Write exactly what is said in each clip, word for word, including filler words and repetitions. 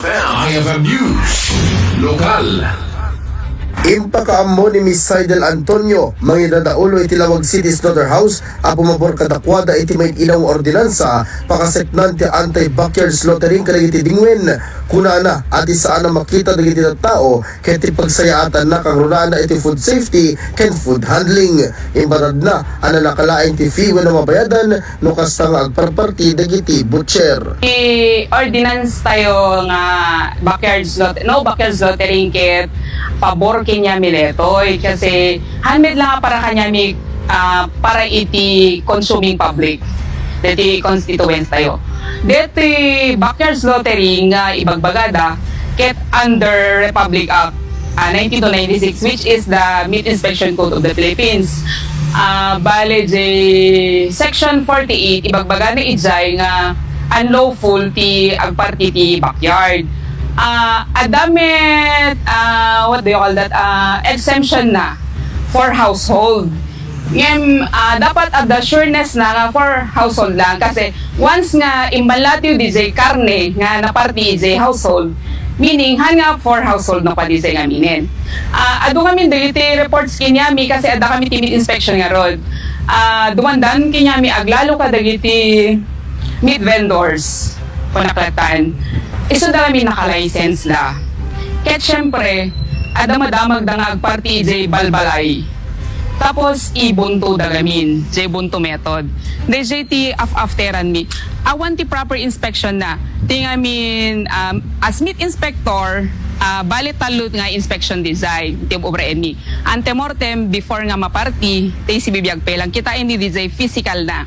I F M News Lokal. Impakaammo ni Miss Seidel Antonio, mangidadaulo iti Laoag City Slaughterhouse, a pumabor kadakuada iti maid-inaw nga ordinansa pakaseknan ti anti-backyard slaughtering kadagiti dingwen. Kunana a ti saan a makita dagiti tattao ket ti pagsayaatanna kangrunaanna iti food safety ken food handling. Imbatadna a nanakalaeng ti fee wenno mabayadan no kasta nga agparparti dagiti butcher. Ti ordinance tayo nga backyard slot-, no backyard slaughtering ket pabor kaniami daytoy kasi han met lang para kaniami, ah, para iti consuming public, deti constituents tayo. Deti backyard slaughtering nga ibagbagada ket under Republic Act, ah, nineteen ninety-six, which is the Meat Inspection Code of the Philippines. Ah, bale, di section forty-eight, ibagbagana idiay nga unlawful ti agparti ti backyard. Ah, adda met, ah, what do you call that? Ah, exemption na for household. Ngem, ah, dapat adda sureness na nga for household lang kasi once nga imbalatiw didiay karne nga naparti diay household, meaning han nga for household no pa didiay nga minen. Ah, adu ngamin dagiti reports kaniami kasi adda kami ti meat inspection ngarud. Ah, dumandan kaniami aglalo kadagiti meat vendors, kunak latta. Isu da kami naka-license la. Ket siyempre, adda madamagda nga agparti diay balbalay. Tapos, ibunto da gamin, diay bunto method. Diay ti af-afteran mi. Awan ti proper inspection na. Ti ngamin, um, as meat inspector, ah, bali tallo nga inspection diay ti obraen mi. Antemortem, before nga maparti, ti sibibiag pa lang. Kitaen mi diay physical na.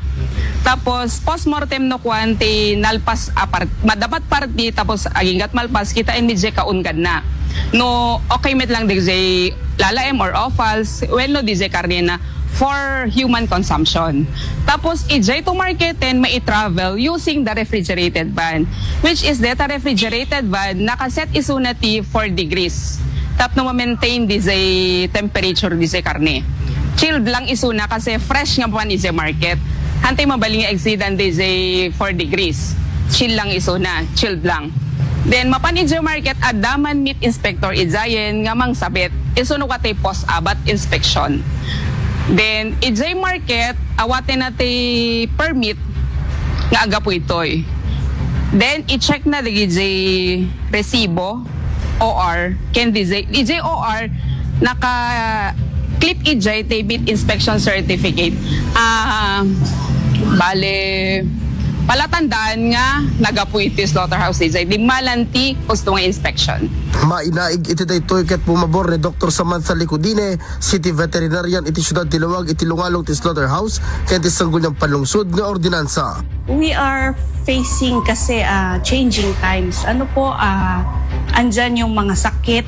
Tapos, postmortem no kuan ti nalpas a part-, madapat parti, tapos aginggat malpas, kitaen mi diay kaungan na. No, okay met lang diay lalaem or offals, wenno diay karne na for human consumption. Tapos, idiay to marketen, mai-travel using the refrigerated van, which is deta refrigerated van, nakaset isuna ti four degrees. Tapno ma-maintain diay temperature diay karne. Chilled lang isuna kasi fresh nga pan idiay market. Hantay mabalin nga exceedan diay four degrees. Chill lang isuna, chilled lang. Then, mapan idiay market, adda man meat inspector idiayen nga mangsabit. Isu no katay post-abat inspection. Then, idiay market, awaten na ti permit nga agapu itoy. Then, i-check na dagiti resibo, O R, ken diay, diay O R, naka-clip idiay ti meat inspection certificate. Ah, bale, palatandaan nga nagapu iti slaughterhouse diay, dimmalan ti usto nga inspection. Mainaig iti daytoy ket pumabor ni Doktor Samantha Licudine, City Veterinarian iti Siudad ti Laoag iti lungalong ti slaughterhouse ken ti sangguniang panlungsod nga ordinansa. We are facing kasi, ah, changing times. Ano po, ah, andyan yung mga sakit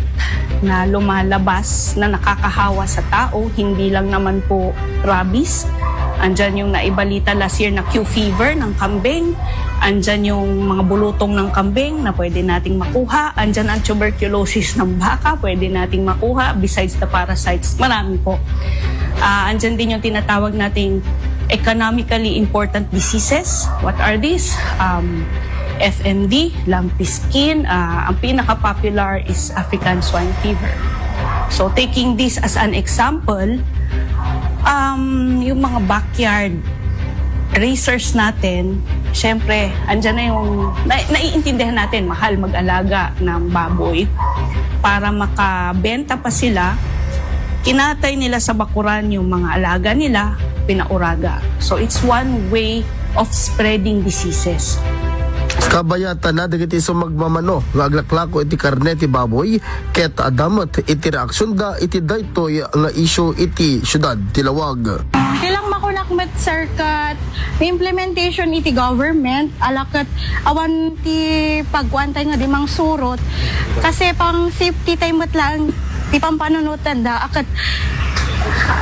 na lumalabas na nakakahawa sa tao, hindi lang naman po rabies. Andyan yung naibalita last year na Q fever ng kambing. Andyan yung mga bulutong ng kambing na pwede nating makuha. Andyan ang tuberculosis ng baka, pwede nating makuha. Besides the parasites, marami po. Ah, andyan din yung tinatawag nating economically important diseases. What are these? Um, F M D, lumpy skin. Ah, ang pinaka-popular is African swine fever. So, taking this as an example, um, yung mga backyard raisers natin, syempre, andyan na yung, na, naiintindihan natin, mahal mag-alaga ng baboy. Para makabenta pa sila, kinatay nila sa bakuran yung mga alaga nila, pinauraga. So, it's one way of spreading diseases. Kabayatan na dagiti sumagmamano nga aglaklako iti karne ti baboy, ket adda met iti reaksionda iti daytoy nga isyu iti siudad ti Laoag. Bilang makunak met, sir, ket implementation iti government, ala ket awan ti pagkuantay nga di mangsurot, kasi pang safety tayo met lang ti pampanunutan da, aket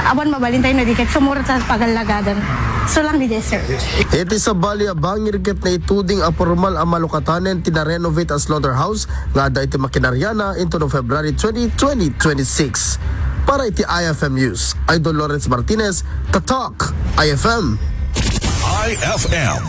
awan mabalin tayo na di ket sumurot sa pagallagadan. So lang di, sir. Iti sabali a bangir ket naituding a pormal a malukatanen ti na-renovate a slaughterhouse nga adda iti makinariana intono February twenty, twenty twenty-six. Para iti I F M News, Idol Lawrence Martinez, Tatak I F M. I F M.